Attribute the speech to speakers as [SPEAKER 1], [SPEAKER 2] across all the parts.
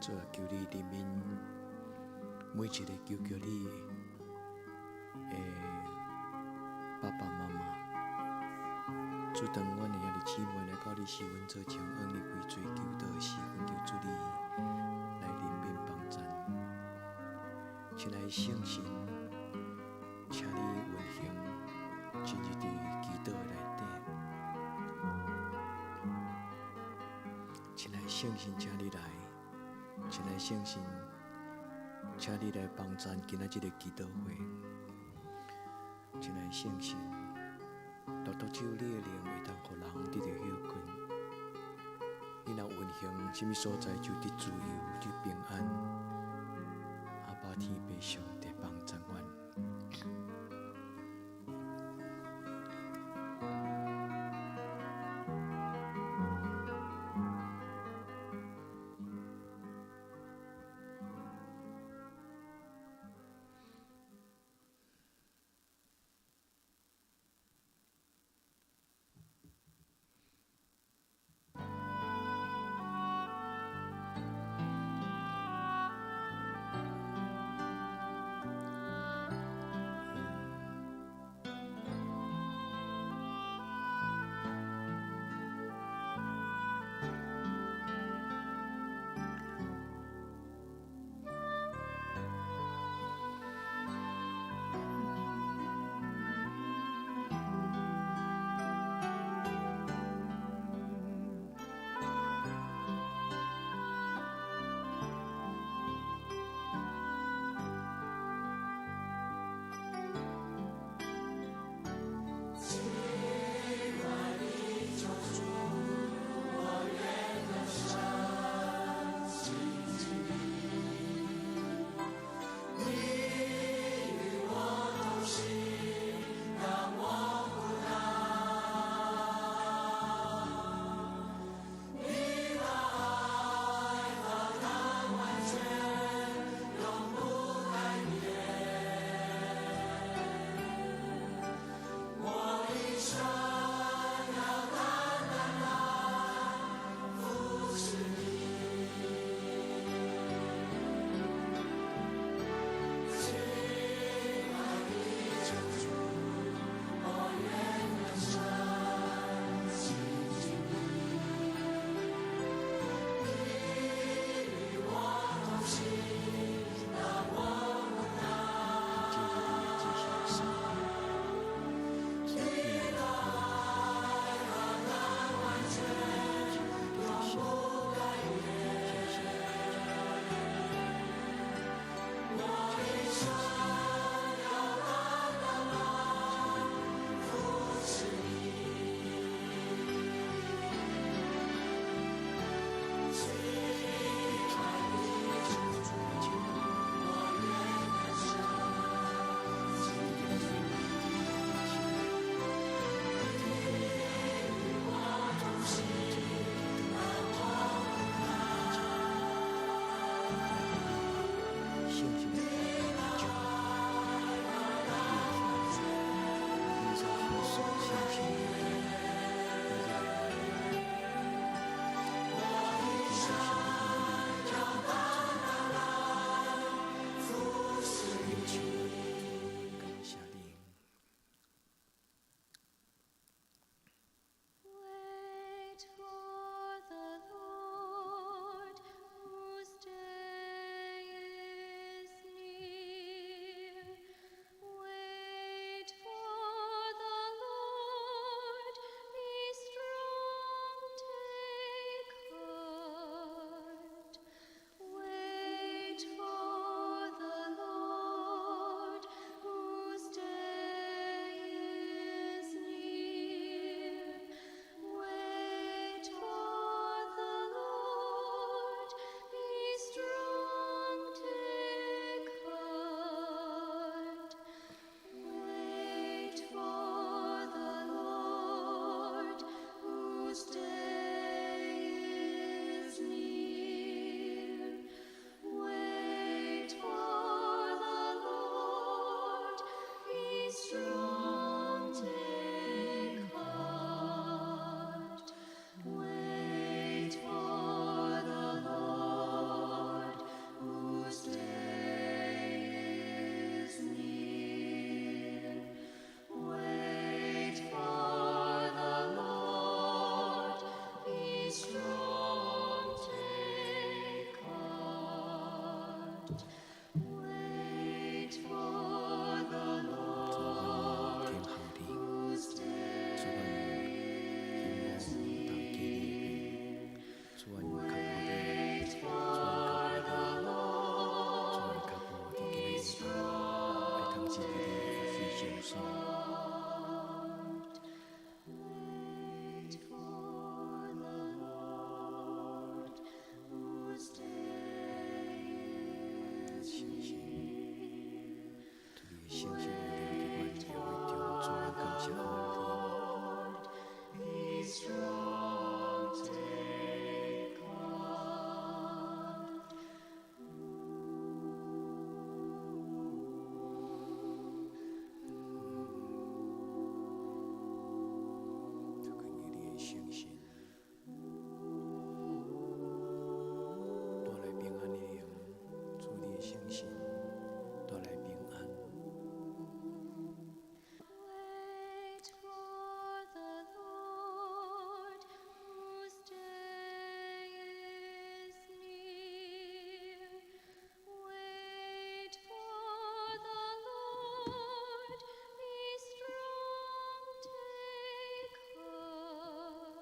[SPEAKER 1] 主啊，求你憐憫每一个求求你的爸爸媽媽。主，當阮的兄弟姊妹來到你施恩座前，向你跪罪求禱時，懇求主你來憐憫幫贊。親愛的聖神，請你運行進入佇祈禱的內底。親愛的聖神，請你來；親愛的聖神，請你來幫贊今仔這个祈禱會。親愛的聖神，獨獨只有你的靈會當予人得著歇睏。你若運行，啥物所在就得自由，得平安。阿爸天父上帝幫贊阮。主，阮等候你，主，阮希望當見你的面，主，阮渴慕你，主，阮渴慕你，主，阮渴慕佇今日會當進入你的會場所。信心，你的信心有靈佇阮教會中，主，阮感謝你。就根據你的信心，帶來平安的靈，主你的信心帶來平安。
[SPEAKER 2] Wait for the Lord, whose day is near. Wait for the Lord, be strong, take heart.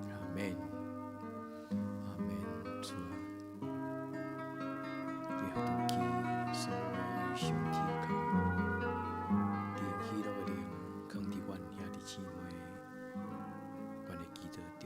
[SPEAKER 1] 阿們，阿們，主啊，你予轉去所有的身體口，你用喜樂的靈囥佇阮兄弟姊妹，阮的祈禱中。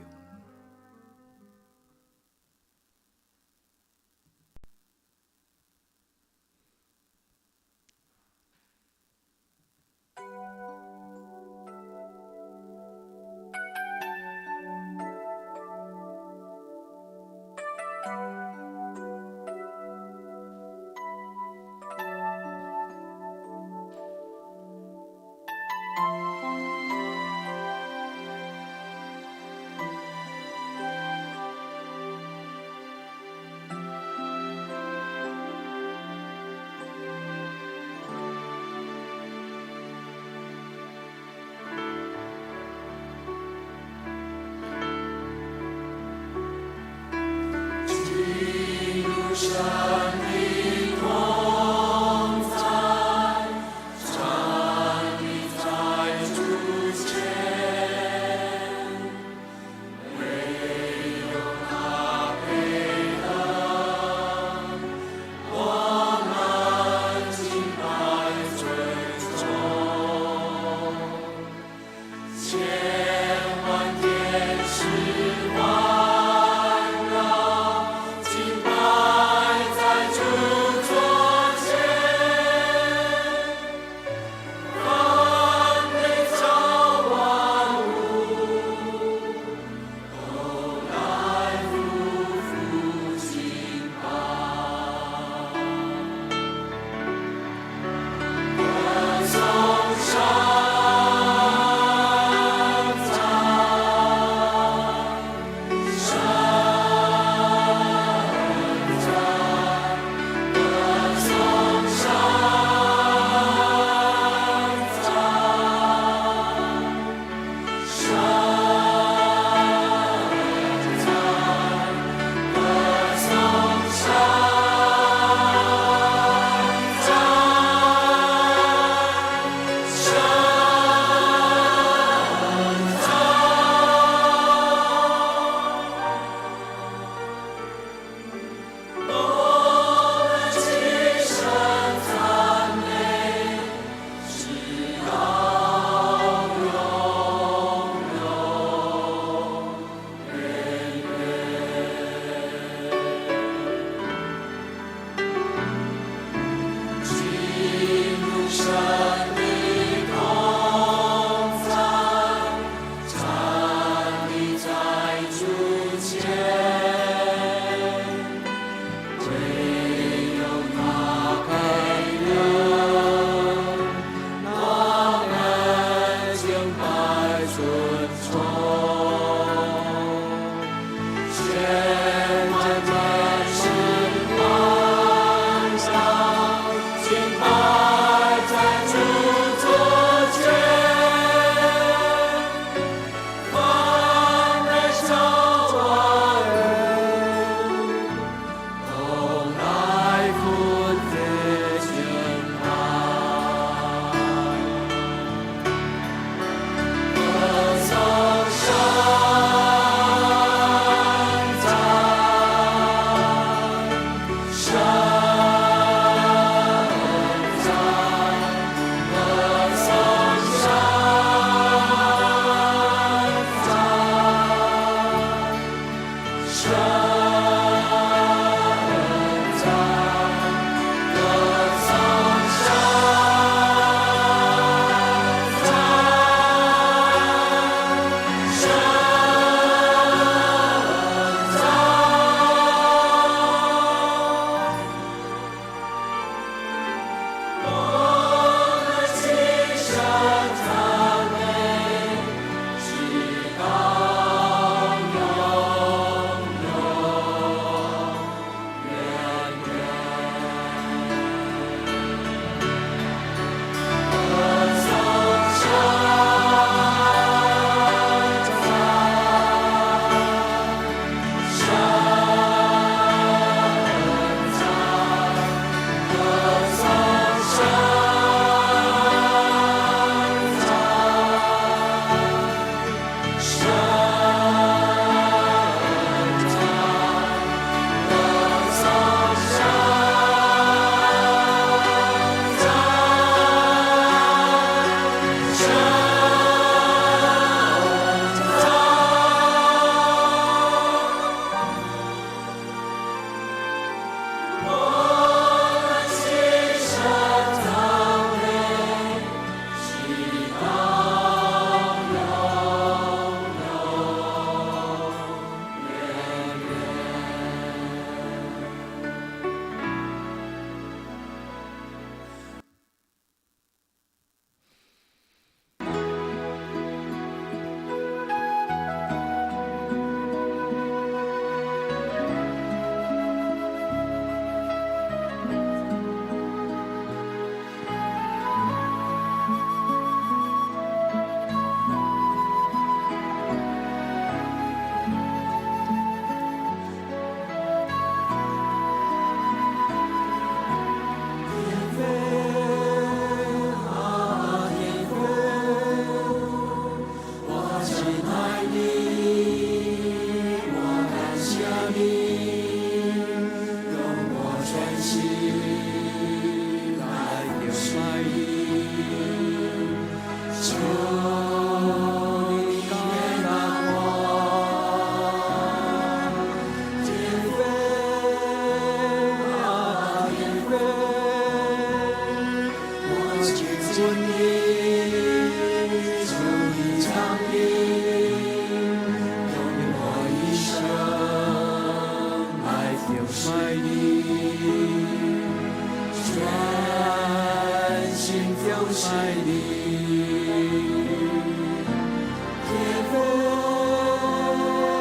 [SPEAKER 1] 天父，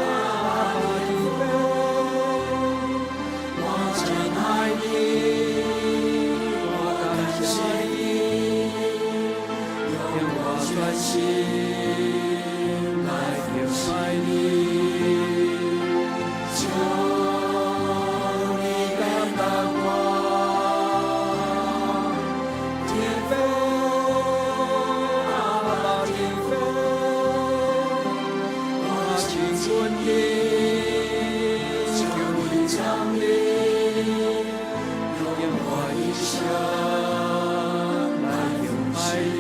[SPEAKER 1] 阿爸天父，我真愛你，我感謝你，用我全心來敬拜你，求你感動我，天父，阿爸天父，我親近你，求你降臨，用我一生來敬拜你，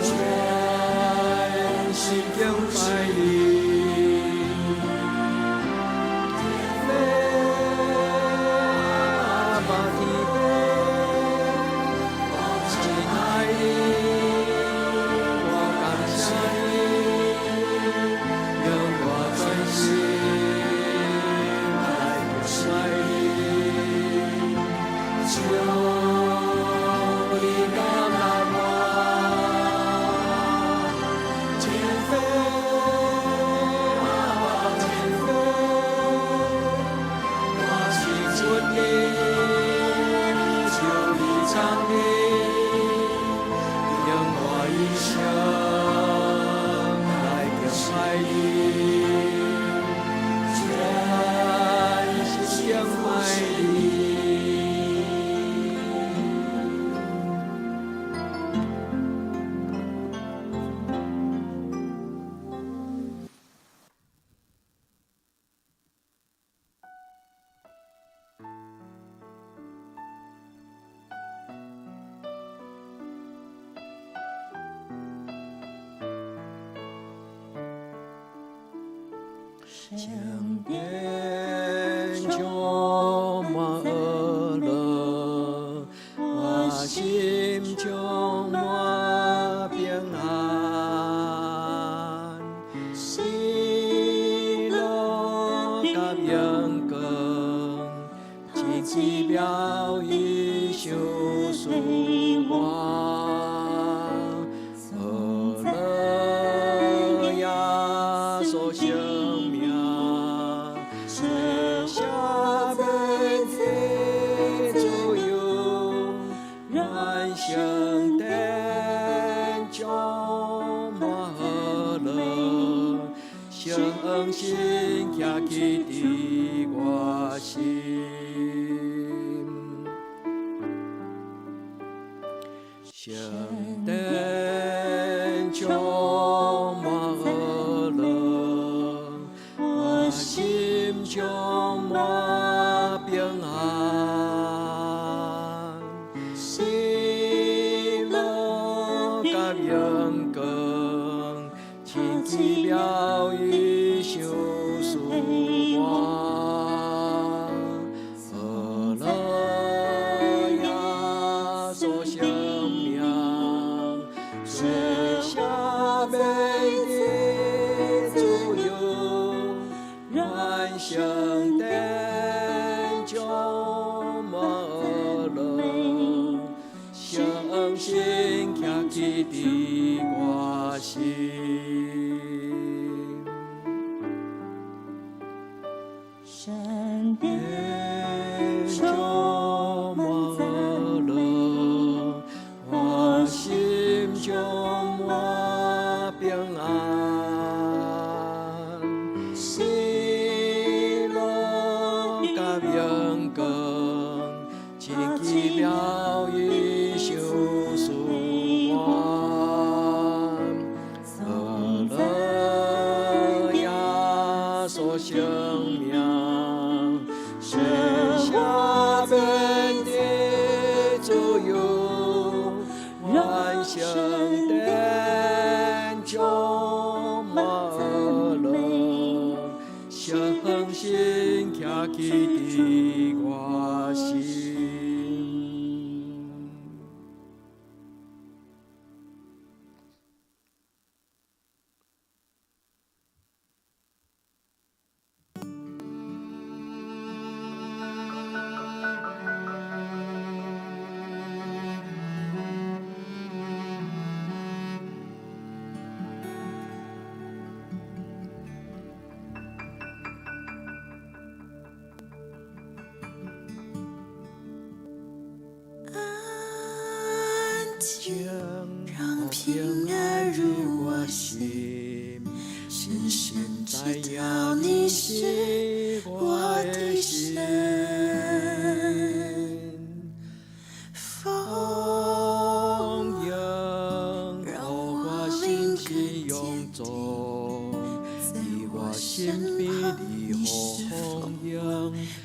[SPEAKER 1] 全心敬拜你。天父，阿爸天父，我真愛你，我感謝你，用我全心來敬拜你，求你感動我，天父，阿爸天父，我親近你，求你降臨，用我一生來敬拜你，全心敬拜你。聖殿充滿喜樂，我心充滿平安。喜樂佮榮光，真奇妙伊賞賜我。呵樂耶穌聖名，賜下免的自由，願聖殿充滿喜樂，聖心徛起佇我心。聖殿充滿喜樂，我心充滿平安。喜樂佮榮光，真奇妙伊賞賜我。呵樂耶穌聖名，賜下免的自由，願聖殿充滿喜樂，聖心徛起佇我心。
[SPEAKER 2] 聖殿
[SPEAKER 1] 充
[SPEAKER 2] 充
[SPEAKER 1] 滿
[SPEAKER 2] 滿
[SPEAKER 1] 喜樂，我心充滿平安。喜樂佮榮光，真奇妙伊賞賜我。呵樂耶穌聖名，賜下免的自由，願聖殿充滿喜樂，聖心徛起佇我心。平安入我心，深深知道你是我的神。豐盈，予我心志勇壯，佇我身邊你予豐盈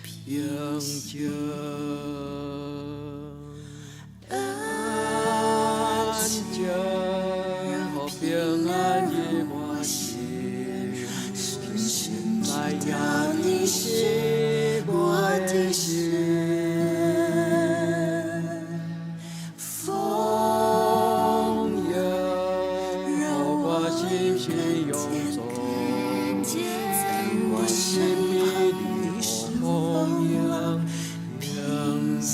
[SPEAKER 1] 平靜。安靜，予平安入我心，深深知道你是我的神。豐盈，予我心志勇壯，佇我身邊你予豐盈平靜。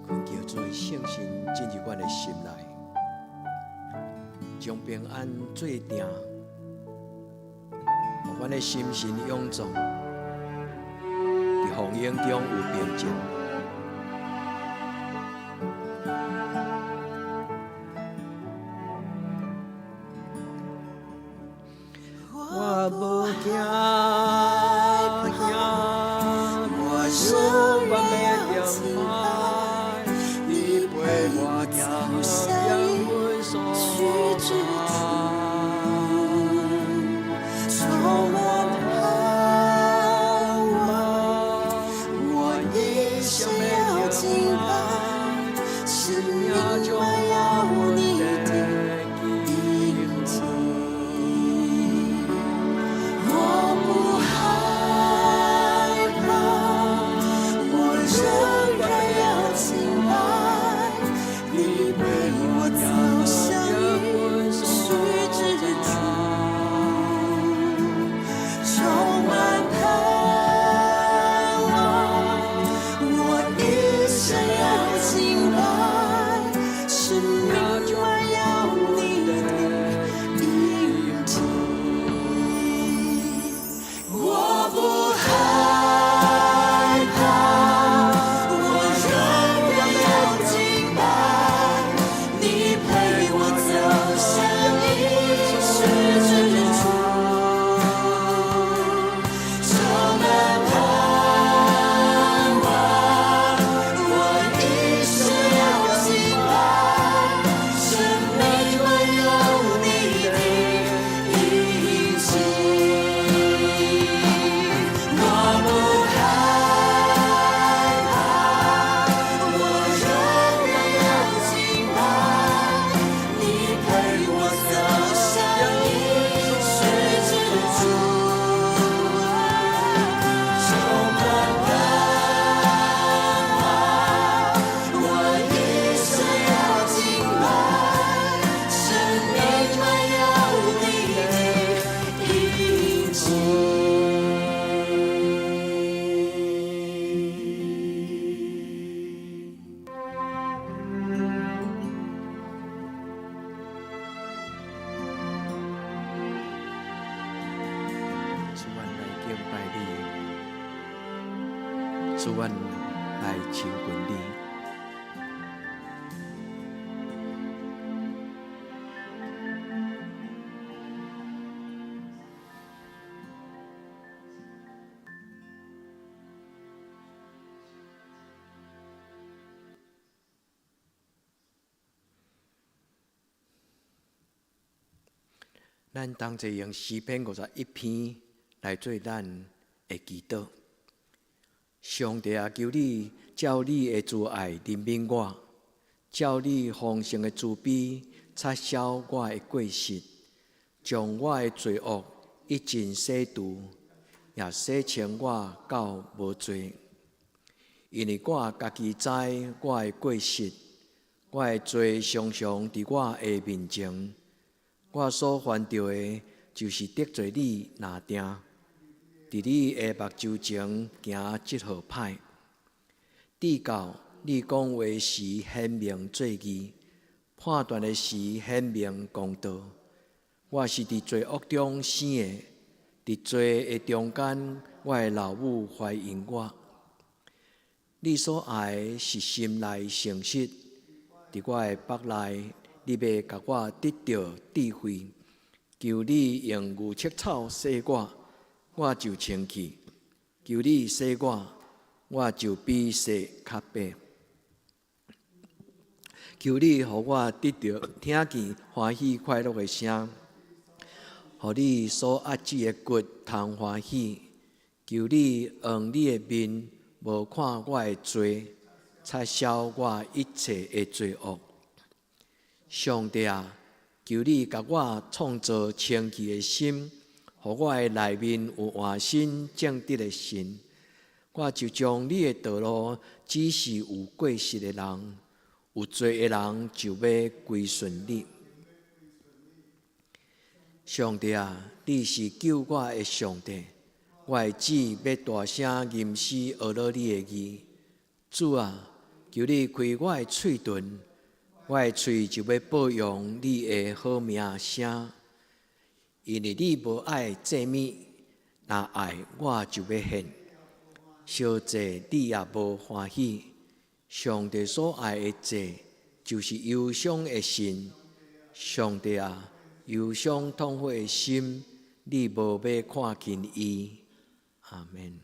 [SPEAKER 1] 懇求主的聖神進入阮的心內，將平安做定，予阮的心神勇壯，佇風湧中有平靜。我無驚嚇，我想欲要敬拜，你陪我行應允所在。充滿盼望，我一生要敬拜，生命中有你的印記。我不害怕，我仍然要敬拜，你陪我走向應許之處，充滿盼望，我一生要敬拜，生命中有你的印記。我不害怕，我仍然要敬拜，你陪我走向應許之處，充滿盼望，我一生要敬拜，生命中有你的印記。我不害怕，我仍然要敬拜，你陪我走向應許之處，充滿盼望，我一生要敬拜，生命中有你的印記。主，阮來敬拜你，主，阮來親近你。咱同齊用詩篇51篇來做咱的祈禱。上帝啊，求你照你的慈愛憐憫我，照你豐盛的慈悲擦消我的過失，將我的罪惡一盡洗除，也洗清我到無罪。因為我家己知我的過失，我的罪常常佇我的面前。我所犯著的，就是得罪你爾定，佇你的目睭前行這號歹。直到你講話時顯明做義，判斷的時顯明公道。我是佇罪惡中生的，佇罪的中間，我的老母懷孕我。你所愛的是心內誠實，佇我的腹內，你欲共我得著智慧。求你用牛捌草洗我，我就清氣；求你洗我，我就比雪較白。求你予我得著聽見歡喜快樂的聲，予你所壓制的骨通歡喜。求你用你的面無看我的罪，擦消我一切的罪惡。上帝啊，求你共我創造清氣的心，予我的內面有換新正直的神。我就將你的道路指示有過失的人，有罪的人就欲歸順你。上帝啊，你是救我的上帝，我的舌欲大聲吟詩呵咾你的義。主啊，求你開我的喙唇，我的喙就欲報揚你的好名聲。因為你無愛祭物，若愛我就欲獻。燒祭你也無歡喜。上帝所愛的祭，就是憂傷的心。上帝啊，憂傷痛悔的心，你無欲看輕伊。阿們。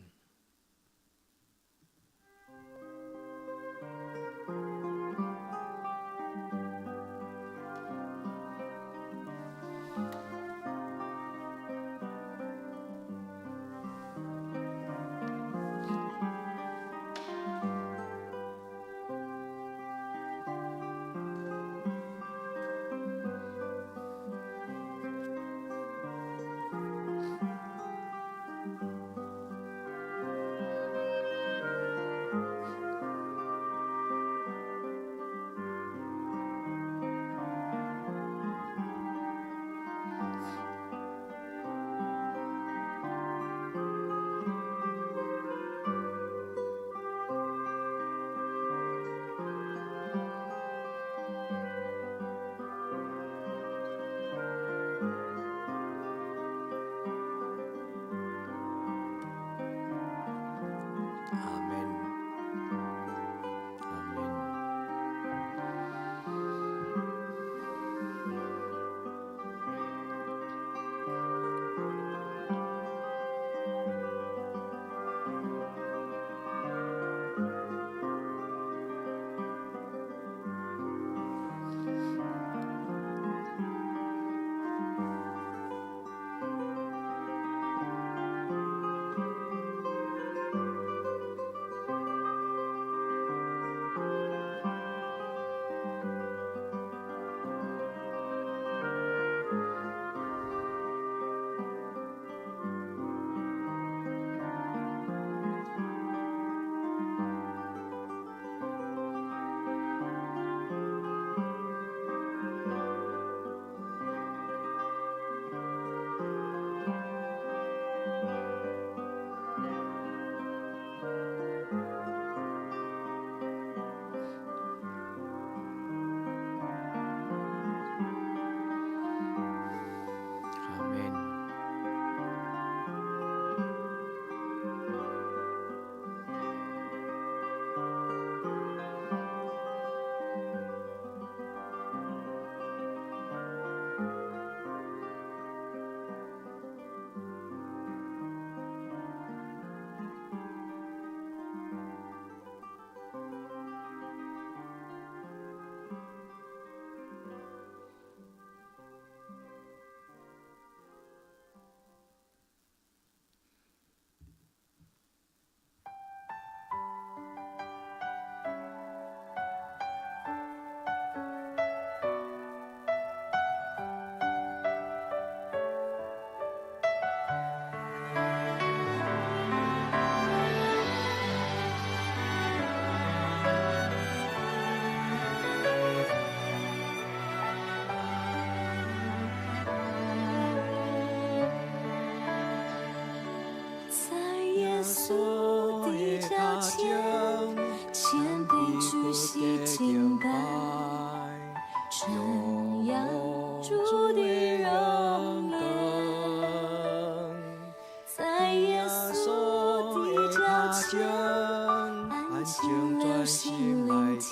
[SPEAKER 1] 前，安靜專心來聽，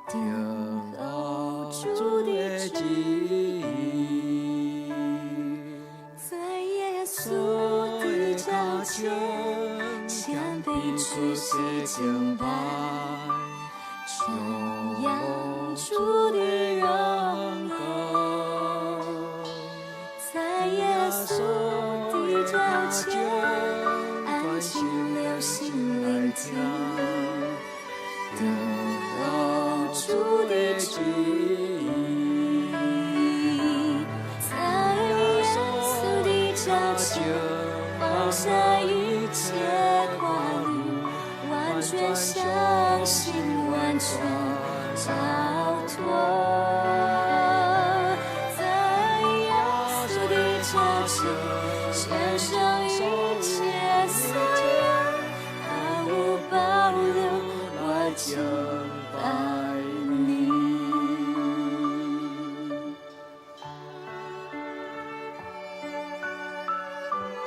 [SPEAKER 1] 聽候主的旨意。
[SPEAKER 2] 在耶穌的腳前，謙卑屈膝敬拜，傳揚主的榮耀。在耶穌的腳前，安靜留心聆聽，等候主的旨意。在耶穌的腳前，放下一切掛慮，完全相信，完全交託。在耶穌的腳前，獻上一切所有，毫無保留，我敬拜你。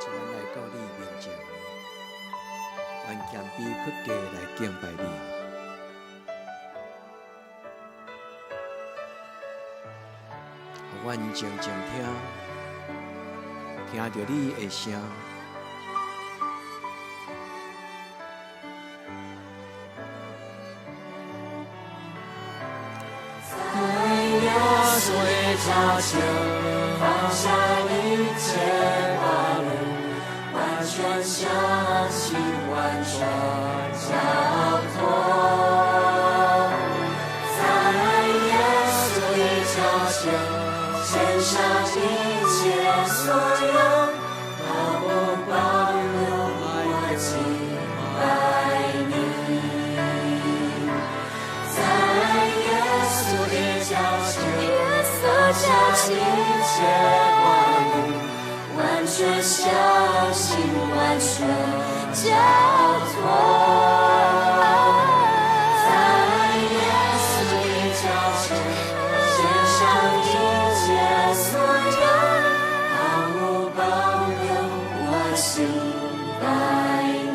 [SPEAKER 1] 主，咱來到你面前，阮謙卑屈膝來敬拜你。予阮靜靜聽，聽著你的聲。
[SPEAKER 2] 在耶穌的腳前，放下一切掛慮，完全相信，完全交託。在耶穌的腳前，獻上一切所有，毫無保留，我敬拜你。在耶穌的腳前，耶穌腳前，一切掛慮，完全相信，完全交託。在耶穌的腳前，獻上一切所有，毫無保留，我敬拜你。
[SPEAKER 1] 阿們。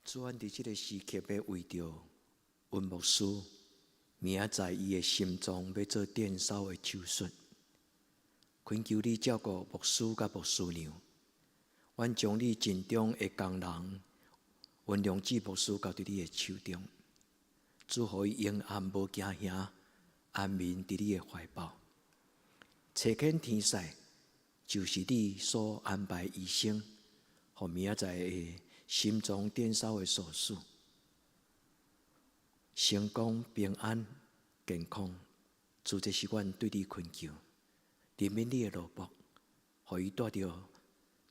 [SPEAKER 1] 主，阮佇這个時刻欲為著溫牧師，明仔載伊的心臟欲做電燒的手術，懇求你照顧牧師佮牧師娘。阮將你盡忠的工人溫良志牧師交佇你的手中，主予伊永暗無驚嚇，安眠佇你的懷抱。差遣天使，就是你所安排醫生，予明仔載的心臟電燒的手術成功、平安、健康。主，這是阮對你懇求，憐憫你的奴僕，予伊帶著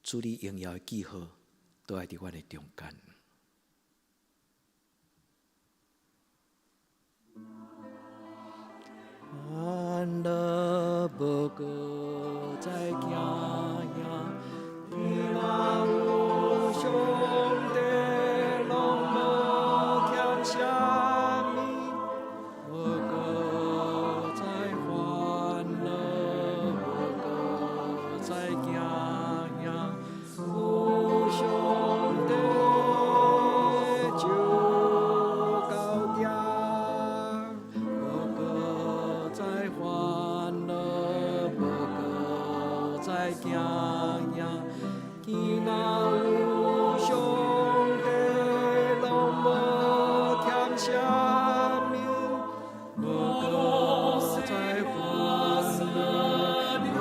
[SPEAKER 1] 主你榮耀的記號，倒來佇阮的中間。歡樂無閣再驚嚇，天若有上帝，攏無欠啥物，無閣再煩惱，無閣再驚嚇，有上帝就夠行，無閣再煩惱，無閣再驚嚇，天若有上帝，攏無欠啥物，無閣再煩惱，無閣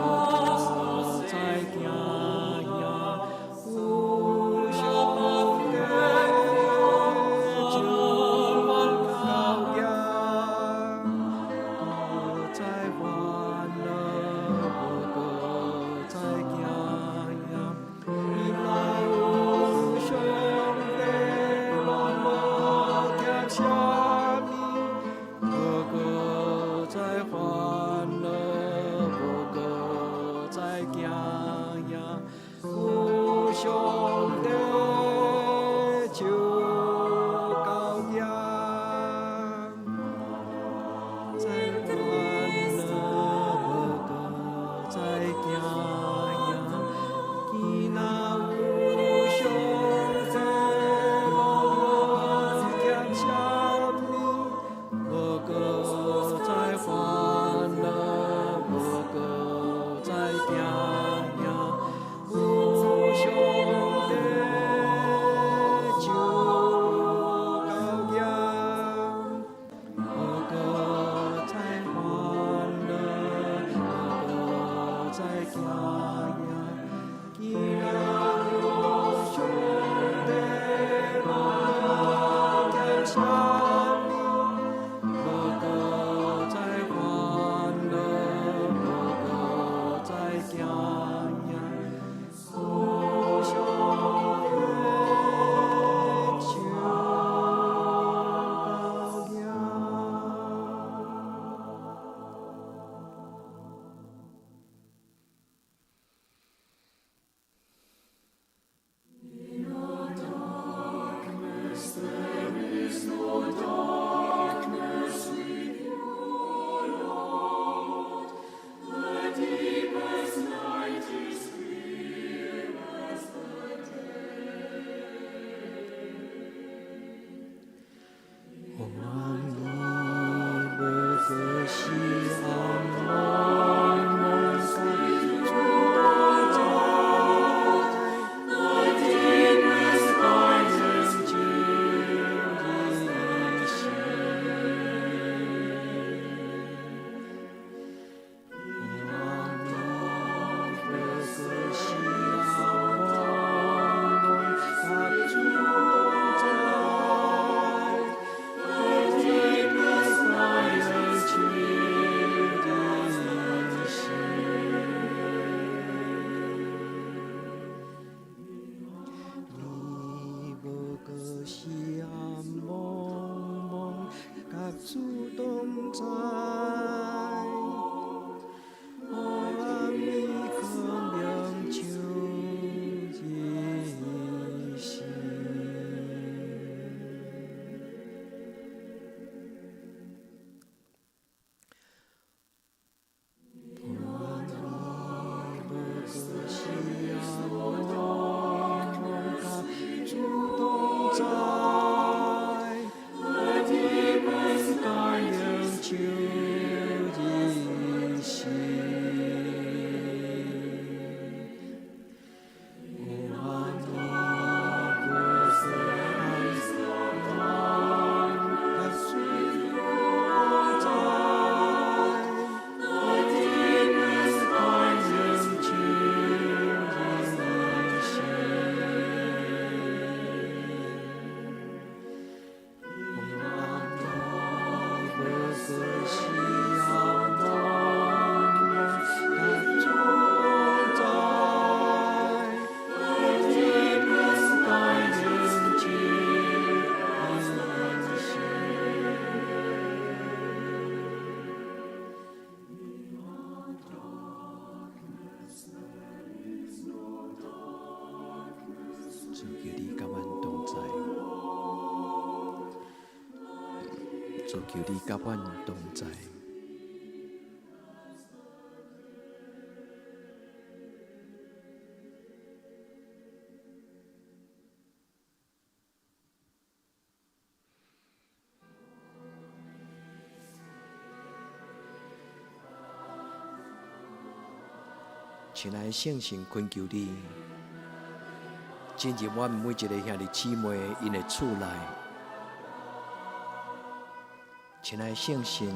[SPEAKER 1] 再驚嚇，有上帝就夠行，無閣再煩惱，無閣再驚嚇，天若有是暗濛濛，佮主同在。黑暗里光明就日新。黑暗里无过是暗濛濛，佮主同在。我的门带领就日新。黑暗里无过是暗濛濛，佮主同在。我的门带领就日新。黑暗里无过是暗濛濛，佮主同在。我的门带领就日新。主求你佮阮同在，主求你佮阮同在。亲爱的圣神，恳求你进入阮每一个兄弟姊妹𪜶的厝内。亲爱的圣神，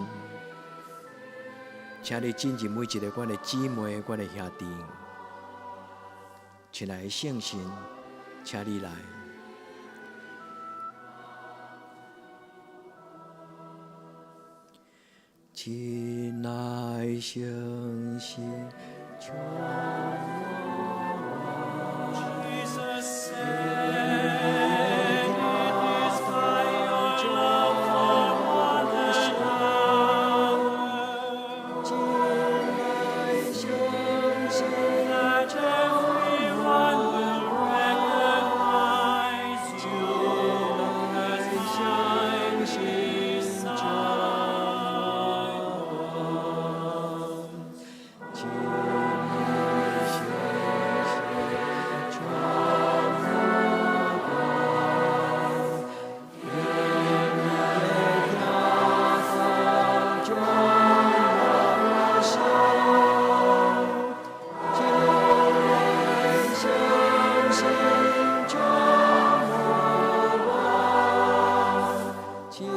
[SPEAKER 1] 请你进入每一个阮的姊妹、阮的兄弟。亲爱的圣神，请你来。亲爱圣神，充满我。
[SPEAKER 3] Jesus said, "It is by your love for one another
[SPEAKER 1] 亲爱圣神，
[SPEAKER 3] that everyone will recognize you as my disciple."
[SPEAKER 1] 亲爱圣神，充满我。愿你的疼痛充满我心。亲爱圣神，充满我。亲爱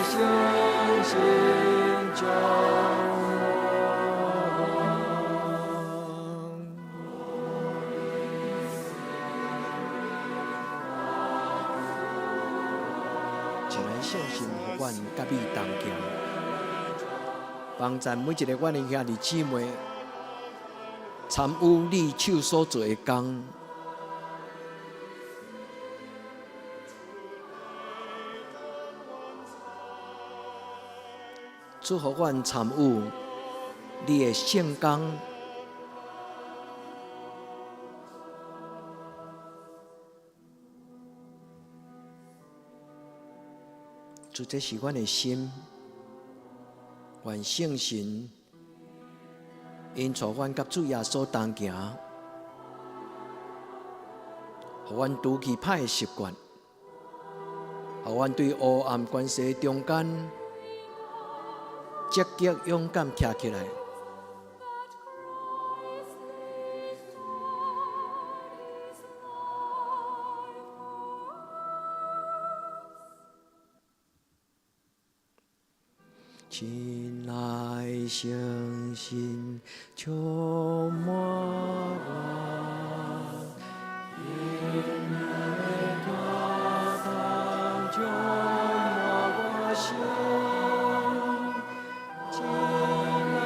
[SPEAKER 1] 圣神，充满我。亲爱圣神，予阮佮你同行，帮助每一个阮的兄弟姊妹参与你手所做的工。祝福阮参与你的圣工。主，这是阮的心，愿圣神引带阮佮主耶稣同行，予阮除去歹的习惯，予阮对黑暗权势中间积极勇敢徛起来。亲爱圣神，充满我，愿你的疼痛充满我心。亲爱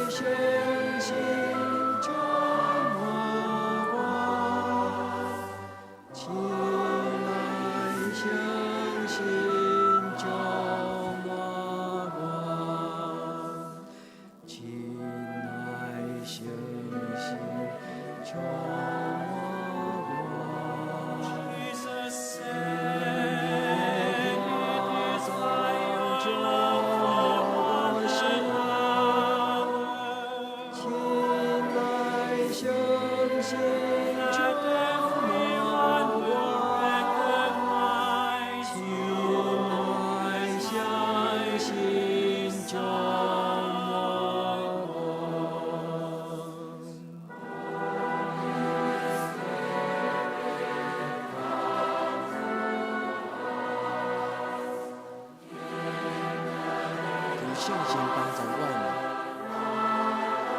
[SPEAKER 1] 圣神，充满我，亲聖神幫助阮，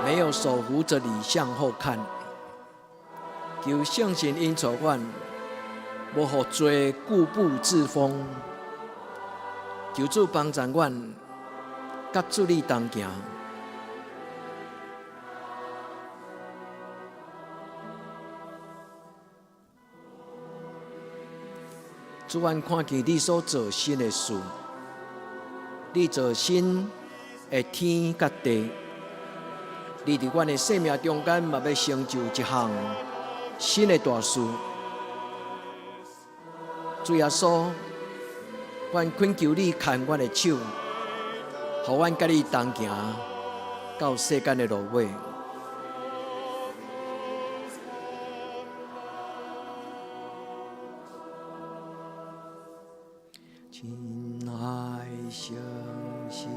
[SPEAKER 1] 沒有手扶著你向後看。求聖神引導阮，無予罪故步自封。求主幫助阮，佮主你同行。主，阮看見你所做新的事，你做新的天佮地，你佇阮的生命中間嘛欲成就一項新的大事。主耶穌，阮懇求你牽阮的手，予阮佮你同行到世間的落尾。親愛聖神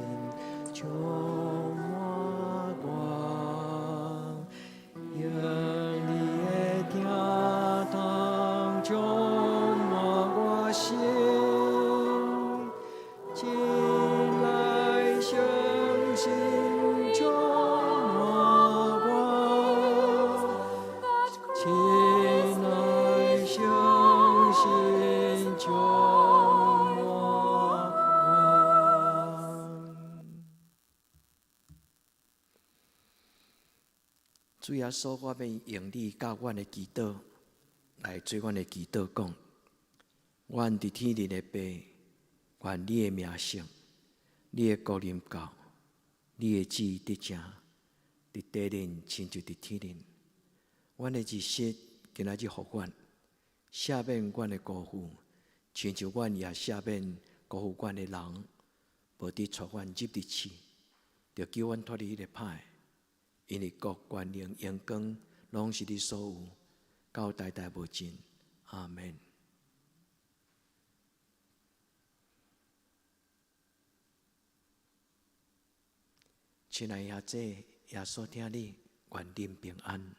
[SPEAKER 1] 充滿我，用你的疼痛充滿我心，親愛聖神充滿我，親愛聖神充滿我。主耶穌，我欲用你教阮的祈禱來做阮的祈禱，講：阮佇天頂的父，願你的名聖，你的國臨到，你的旨意得成，佇地面親像佇天頂。阮的日食今仔日予阮，赦免阮的辜負，親像阮也赦免辜負阮的人，無得帶阮入佇試，著救阮脫離彼個歹。因為國權能榮光，攏是你所有，到代代無盡。阿門。親愛兄姊，耶穌疼你，願恁平安。